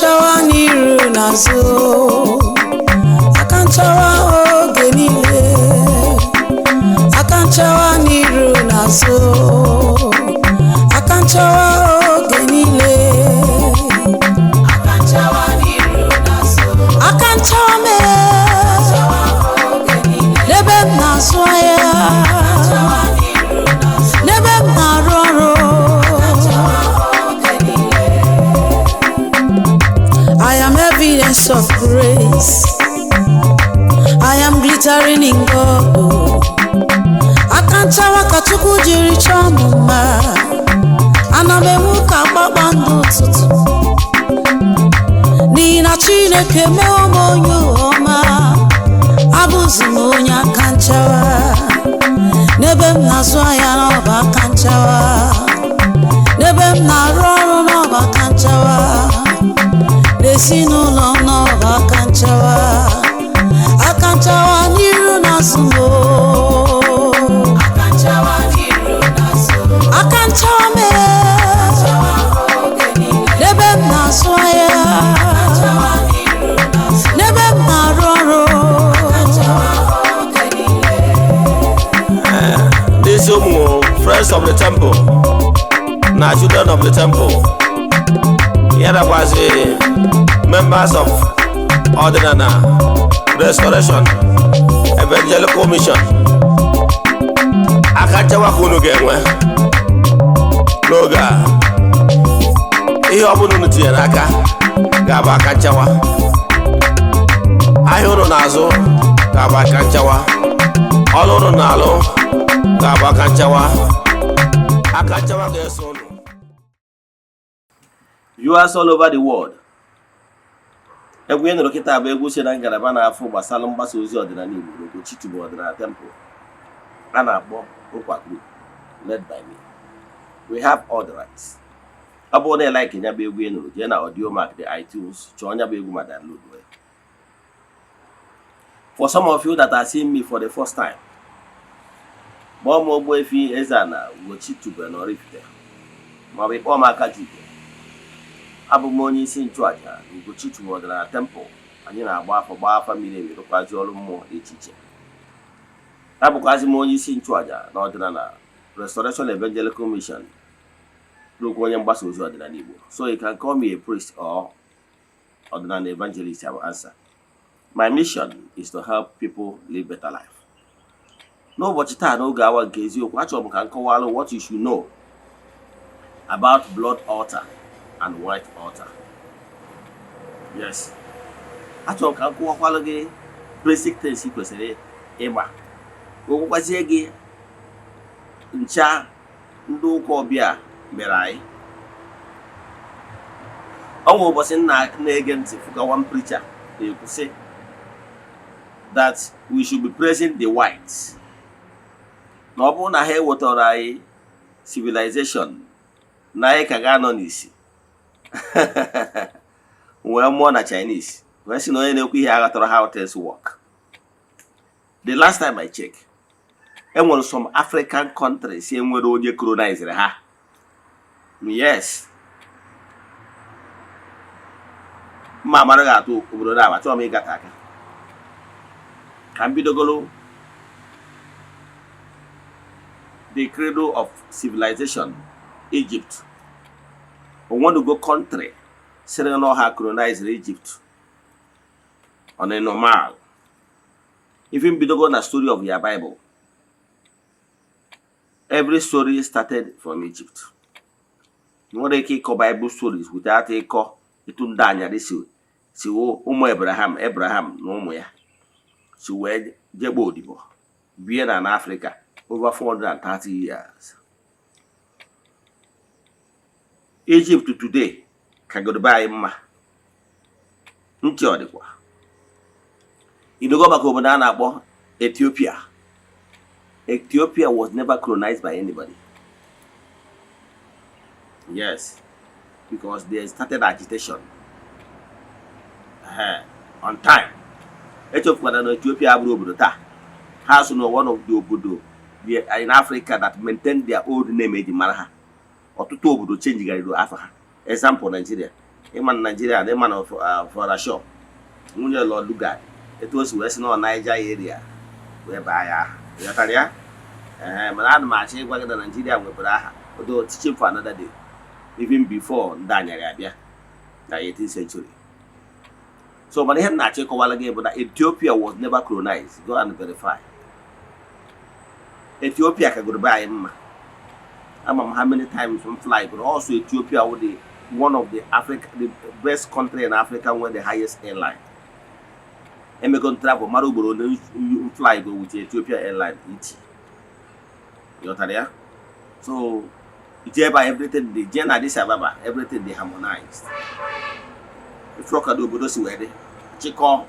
Nchawa n'iru n'azụ, aka nchawa oge niile, aka nchawa n'iru n'azụ, aka nchawa oge niile, aka nchawa n'iru n'azụ, aka nchawa mee n'ebe m na-azụ ahịa, n'ebe m na-arụ ọrụ. I am evidence of grace. I am glittering in God. Aka nchawa ka Chukwu jiri chọọ m mma. Ana m enwu ka kpakpando ụtụtụ. N'ihi na Chineke mewo m onye ọma. Abụzi m onye aka nchawa. N'ebe m na-azụ ahịa n'ọba aka nchawa. N'ebe m na-arụ ọrụ n'ọba aka nchawa. N'ezinụlọ m n'ọba aka nchawa, aka nchawa n'iru n'azụ m oo. Aka nchawa mee n'ebe m na-azụ ahịa, n'ebe m na-arụ ọrụ. These ụmụ friends of the temple na children of the temple, ya nakwazi members of Ọdịnala Restoration Evangelical Mission, aka nchawa ka unu ga-enwe n'oge a. Ihe ọbụla unu tinyere aka ga-abụ aka nchawa. Ahịa unu na-azụ ga-abụ aka nchawa. Ọrụ unu na-alụ ga-abụ aka nchawa. Aka nchawa ga-eso unu. Viewers all over the world, egwu ị nụrụ kịta bụ egwu si na ngalaba na-afụ gbasara mgbasa ozi ọdịnala Igbo n'Ugochi Tubelu Ọdịnala Temple a na-akpọ Ụkwa Group, led by me. We have all the rights. Ọ bụrụ na ị like ya bụ egwu ị nụrụ, jee na Audiomack, the iTunes, chọọ ya bụ egwu ma download ya. For some of you that are seeing me for the first time, kpọọ m Ogbuefi Eze-Ana Ugochi Tubelu Oraifite, maọbụ ịkpọọ m Akajiugo. Abụ m onye isi nchụaja na Ugochi Tubelu Ọdịnala Temple. Anyị na-agba afọ, gbaa afa miri emi, rụkwazi ọrụ mmụọ dị iche iche. Abụkwazi m onye isi nchụaja na Ọdịnala Restoration Evangelical Mission, rụkwa onye mgbasa ozi ọdịnala Igbo. So you can call me a priest or ọdịnala evangelist, I will answer. My mission is to help people live better life. N'ụbọchị taa, n'oge awa nke eziokwu, achọrọ m ka m kọwalụ what you should know about blood altar and white altar. Yes, achọrọ m ka m kọwakwalụ gị basic things ị kwesịrị ịgba, ka o gwakwazie gị ncha ndị ụka ọbịa mere anyị. Ọ nwe ụbọchị m na-ege ntị fụka one preacher na-ekwu sị that we should be praising the whites, na ọ bụrụ na ha ewetara anyị civilization na anyị ka ga-anọ n'isi wee mụọ na Chinese, wee sị na onye na-ekwu ihe aghọtara how things work. The last time I check, enwere some African countries enwere onye colonized ha. Yes, mma amara ga-atụ obodo na achọrọ m ịgata aka ka m bidogolo the cradle of civilization, Egypt. Onwenugo country sịrị na ọha colonized Egypt on a normal? Even bidogo na story of your Bible, every story started from Egypt. Nwere ike ịkọ Bible stories without ịkọ etu ndị anyarị si ụmụ Abraham, Abraham na ụmụ ya si wee jegbe odibo bie na n'Africa over 430 years. Egypt today kagodo be anyị mma. Ntị ọ dịkwa idogo maka obodo a na-akpọ Ethiopia. Ethiopia was never colonized by anybody. Yes, because they started agitation on time. Echefukwana na Ethiopia abụrụ obodo taa. Ha so na one of the obodo in Africa that maintain their old name eji mara ha. Ọtụtụ obodo changegharịrị afọ ha. Example, Nigeria. Ịma na Nigeria na ịma na Flora Shaw, nwunye Lord Lugard, etu o si wee sị na ọ Niger area wee baa ya aha. Ịghọtara ya? Ee, mana ana m achọ ịgwa gị na Nigeria nwekwara aha, although teaching for another day, even before ndị anyarị abịa na 18th century. So mana ihe m na-achọ ịkọwara gị bụ na Ethiopia was never colonized. Go and verify. Ethiopia ka goro be anyị mma. Ama m how many times m fly but also Ethiopia wụ the one of the Africa, the best country in Africa nwere the highest airline. Emego travel mara ugboro ole m fly go with Ethiopia Airline ET. Ịghọtara ya? So ije ebe a, everything dị jee na Addis Ababa, everything dị harmonized. Ife ọkado obodo si wee dị chịkọọ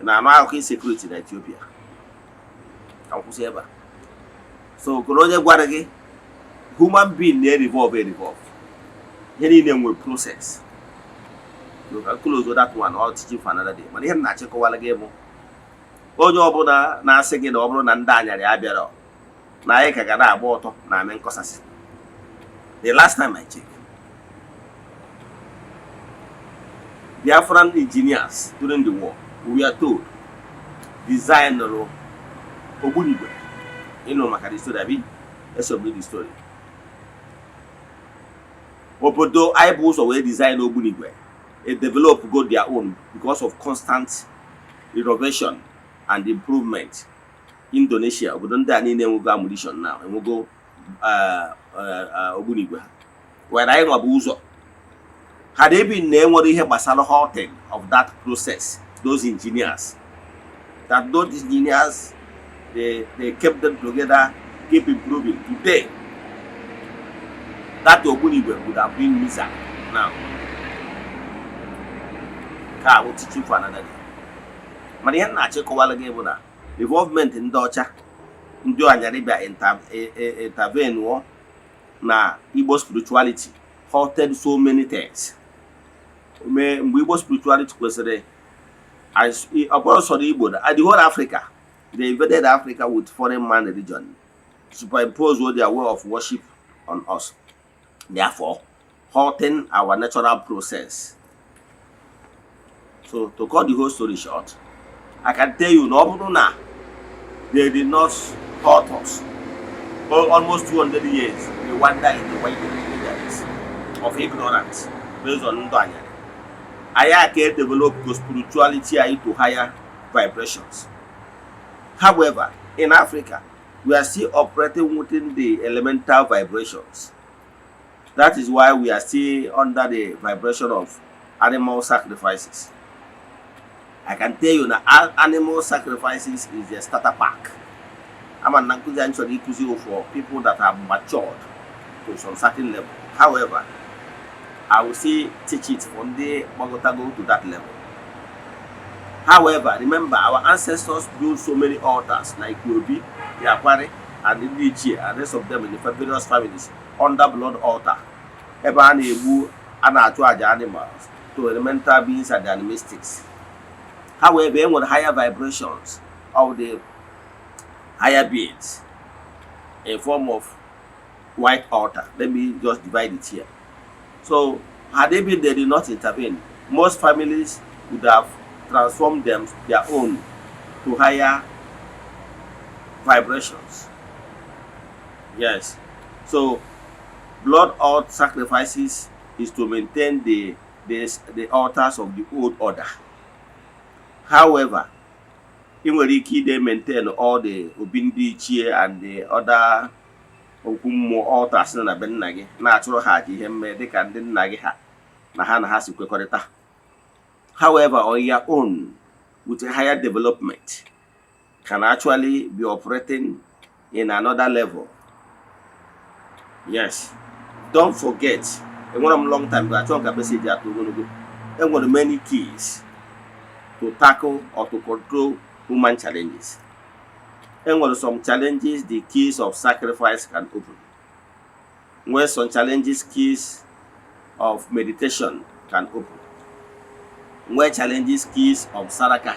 na anụ akụkọ insecurity na Ethiopia. Ka m kwụsị ebe a. So koro onye gwara gị, human being na-erevolve erevolve, ihe niile nwere process. So ka close that one or teaching for another day. Mana ihe m na-achịkọwara gị bụ, onye ọbụla na-asị gị na ọ bụrụ na ndị anyarị abịara na anyị ka ga na-agba ọtọ na amị nkọsasị, the last time I check, Biafran engineers during the war, we are told, design ogbunigwe. Ịnụ maka the story abi eso m the story? Obodo anyị bụ ụzọ wee design ogbunigwe, e develop go their own because of constant innovation and improvement. Indonesia, obodo ndị a niile enwego ammunition now, enwego ogbunigwe ha were. Anyị nwa bụ ụzọ had ebi na enwere ihe gbasara halting of that process. Those engineers that those engineers they kept them together, keep improving. Today that ogbunigwe would have been missile now. Ka ahụ teaching for another day. Mana ihe m na-achọ ịkọwara gị bụ na involvement ndị ọcha, ndị anyarị bịa intervene na Igbo spirituality halted so many things. Mee mgbe Igbo spirituality kwesịrị ọ bụrụ sọrọ Igbo na the whole Africa, they invaded Africa with foreign man religion, superimpose their way of worship on us, therefore halting our natural process. So to cut the whole story short, I can tell you na ọ bụrụ na they did not halt us for almost 200 years, we wander in the wilderness of ignorance based on ndụ anyarị anyị aka develop go spirituality anyị to higher vibrations. However, in Africa, we are still operating within the elemental vibrations. That is why we are still under the vibration of animal sacrifices. I can tell you na animal sacrifices is a starter pack. Ama na nkụzi anyị chọrọ ịkụzi for people that have matured to some certain level. However, I will still teach it for ndị gbagotago to that level. However, remember, our ancestors built so many altars like Obi, Yakwari, and ndị Ichie and rest of them in the various families under blood altar. Ebe a na-egbu, a na-achụ aja animals to elemental beings and the animistics. However, e nwere higher vibrations of the higher beings in form of white altar. Let me just divide it here. So, had they been, they did not intervene, most families would have transformed them their own to higher vibrations. Yes. So, blood altar sacrifices is to maintain the altars of the old order. However, ị nwere ike ide maintain all the obi ndị ichie and the other okwu mmụọ altars nọ na be nna gị, na-achụrụ ha aja ihe mme dịka ndị nna gị ha na ha si kwekọrịta. However, on your own, with a higher development, can actually be operating in another level. Yes, don't forget, enwere m long time achọ ka message atọ ogologo. Enwere many keys to tackle or to control human challenges. Enwere some challenges the keys of sacrifice can open, nwee some challenges keys of meditation can open, nwee challenges keys of saraka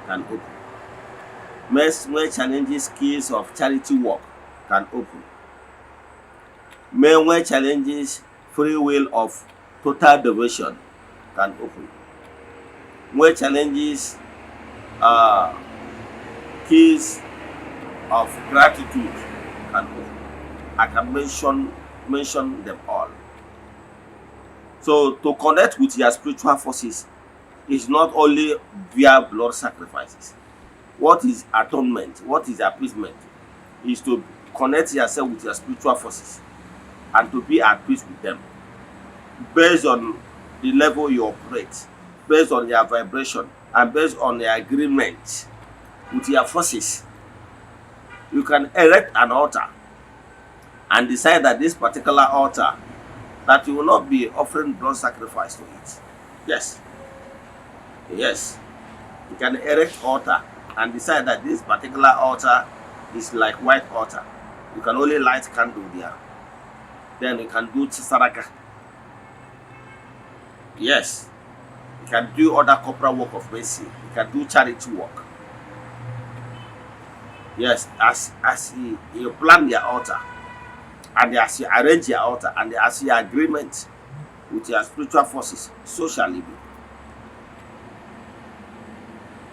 can open, nwee challenges keys of charity work can open, may nwee challenges free will of Total devotion can open. Nwee challenges, keys of gratitude can open. I can mention them all. So to connect with your spiritual forces is not only via blood sacrifices. What is atonement? What is appeasement? Is to connect yourself with your spiritual forces and to be at peace with them based on the level you operate, based on your vibration, and based on your agreement with your forces. You can erect an altar and decide that this particular altar, that you will not be offering blood sacrifice to it. Yes. You can erect altar and decide that this particular altar is like white altar. You can only light candle there. Then you can do saraka. Yes. You can do other corporal work of mercy. You can do charity work. Yes, as you plan your altar and as you arrange your altar and as your agreement with your spiritual forces, so shall it be.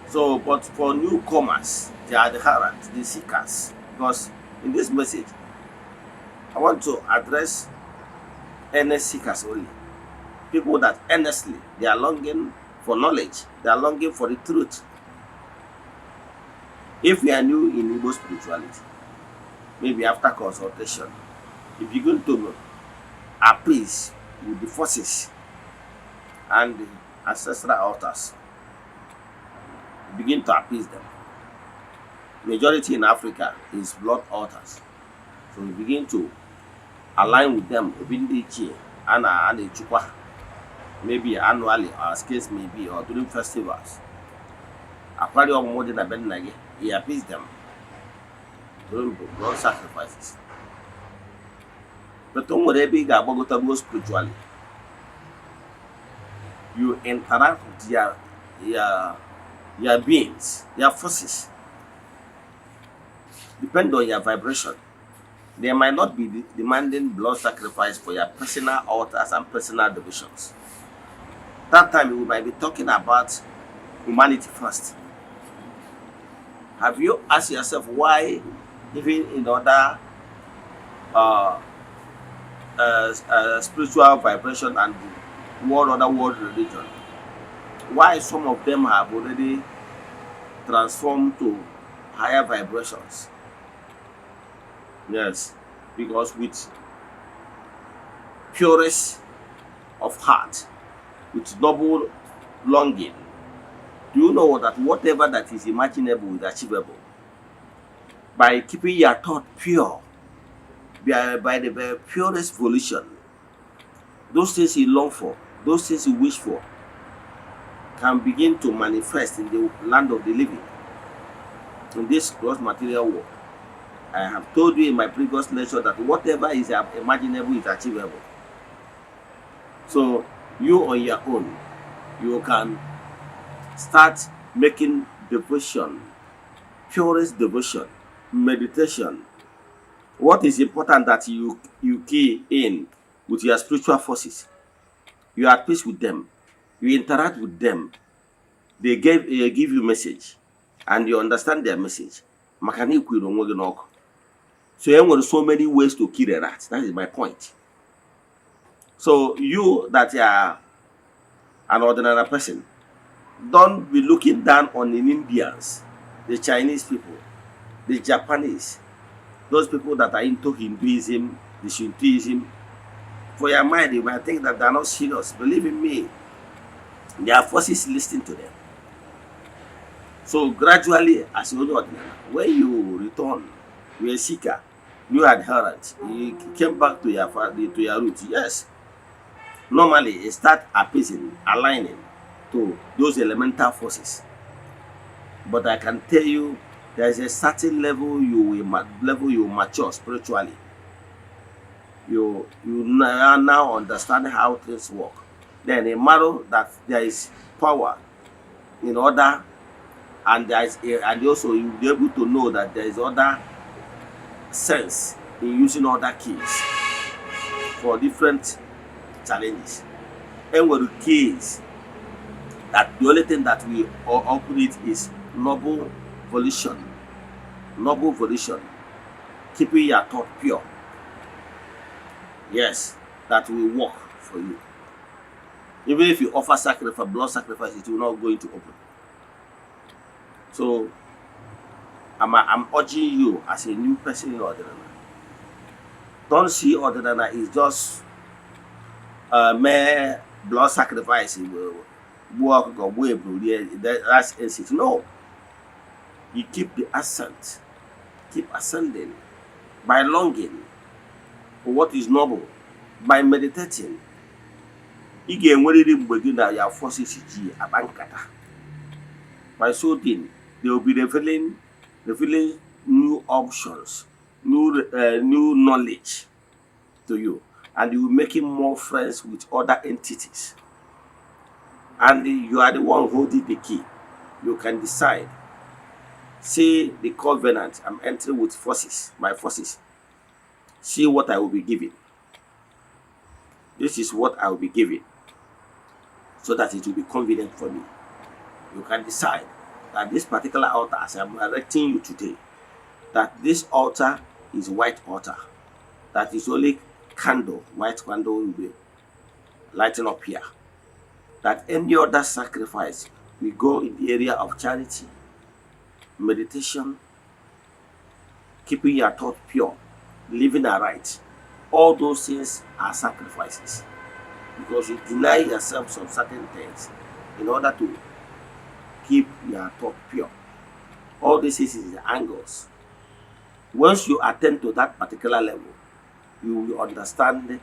So, but for newcomers, the adherents, the seekers, because in this message, I want to address earnest seekers only. People that earnestly they are longing for knowledge, they are longing for the truth. If you are new in Igbo spirituality, maybe after consultation, you begin to appease with the forces and the ancestral altars, you begin to appease them. Majority in Africa is blood altars. So you begin to align with them. Obi ndị ichie a na-echukwa, maybe annually or as case may be, or during festivals. Akwari ọmụmụ dị na be nna gị, you appease them during blood sacrifices. But o nwere ebe ị ga-agbagota spiritually. You interact with your beings, your forces. Depend on your vibration. They might not be demanding blood sacrifice for your personal altars and personal devotions. That time we might be talking about humanity first. Have you asked yourself why, even in other spiritual vibration and world other world religion, why some of them have already transformed to higher vibrations? Yes, because with purest of heart, with noble longing, do you know that whatever that is imaginable is achievable? By keeping your thought pure, by the very purest volition, those things you long for, those things you wish for, can begin to manifest in the land of the living, in this gross material world. I have told you in my previous lecture that whatever is imaginable is achievable. So you on your own, you can start making devotion, purest devotion, meditation. What is important that you key in with your spiritual forces. You are at peace with them. You interact with them. They give you message and you understand their message. Maka na ikwere onwe gị n'ọkụ. So e nwere so many ways to kill a rat. That is my point. So you that are an ordinary person, don't be looking down on the Indians, the Chinese people, the Japanese, those people that are into Hinduism, the Shintoism. For your mind, you might think that they are not serious. Believe in me, there are forces listening to them. So gradually, as you know, when you return, you're a seeker, new adherent, you came back to your roots. Yes. Normally, you start appeasing, aligning to those elemental forces. But I can tell you, there is a certain level you will level you mature spiritually. You now understand how things work. Then a matter that there is power in order, and there is a, and also you'll be able to know that there is other sense in using other keys for different challenges. Enwere keys that the only thing that we open it is noble volition. Noble volition, keeping your thought pure, yes, that will work for you. Even if you offer sacrifice, blood sacrifice, it will not going to open. So I'm urging you as a new person in Ọdịnala, don't see Ọdịnala is just mere blood sacrifice, gbuo ọkụkọ, gbuo ebulu, rie. That's it. No, you keep the ascent, keep ascending by longing for what is noble, by meditating. Ị ga-enwerịrị mgbe gị na ya forces ji akpa nkata. By so doing, they will be revealing new options, new knowledge to you, and you will making more friends with other entities, and you are the one holding the key. You can decide, see the covenant I'm entering with forces, my forces. See what I will be giving. This is what I will be giving, so that it will be convenient for me. You can decide that this particular altar, as I'm erecting you today, that this altar is white altar, that is only candle, white candle will be lighting up here. That any other sacrifice will go in the area of charity, meditation, keeping your thought pure, living aright. All those things are sacrifices because you deny yourself some certain things in order to keep your thought pure. All this is the angles. Once you attend to that particular level, you will understand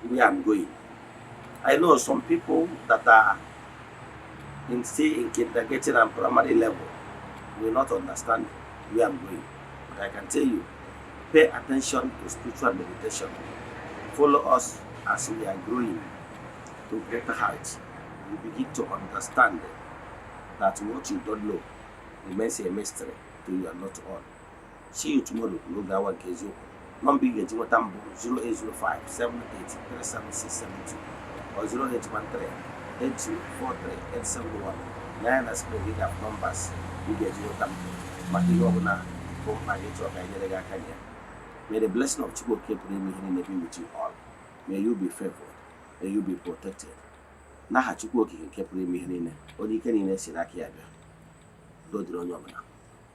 where I'm going. I know some people that are in still in kindergarten and primary level will not understand where I'm going. But I can tell you, pay attention to spiritual meditation. Follow us as we are growing to greater heights. You begin to understand that what you don't know remains a mystery to you and not all. See you tomorrow n'oge awa nke eziokwu. Nọmba ị ga-eji nweta m bụ 08057837672 or 0813 8243871. Na ya na screen gị ga-afụ numbers ị ga-eji nweta m maka ihe ọbụla bụ mkpa gị chọrọ ka anyị nyere gị aka na ya. May the blessing of Chukwu Okike pụrụ ime ihe niile be with you all. May you be favored. May you be protected. N'aha Chukwu Okike nke pụrụ ime ihe niile, onye ike niile si n'aka ya bịa. Udo dịrị onye ọbụla.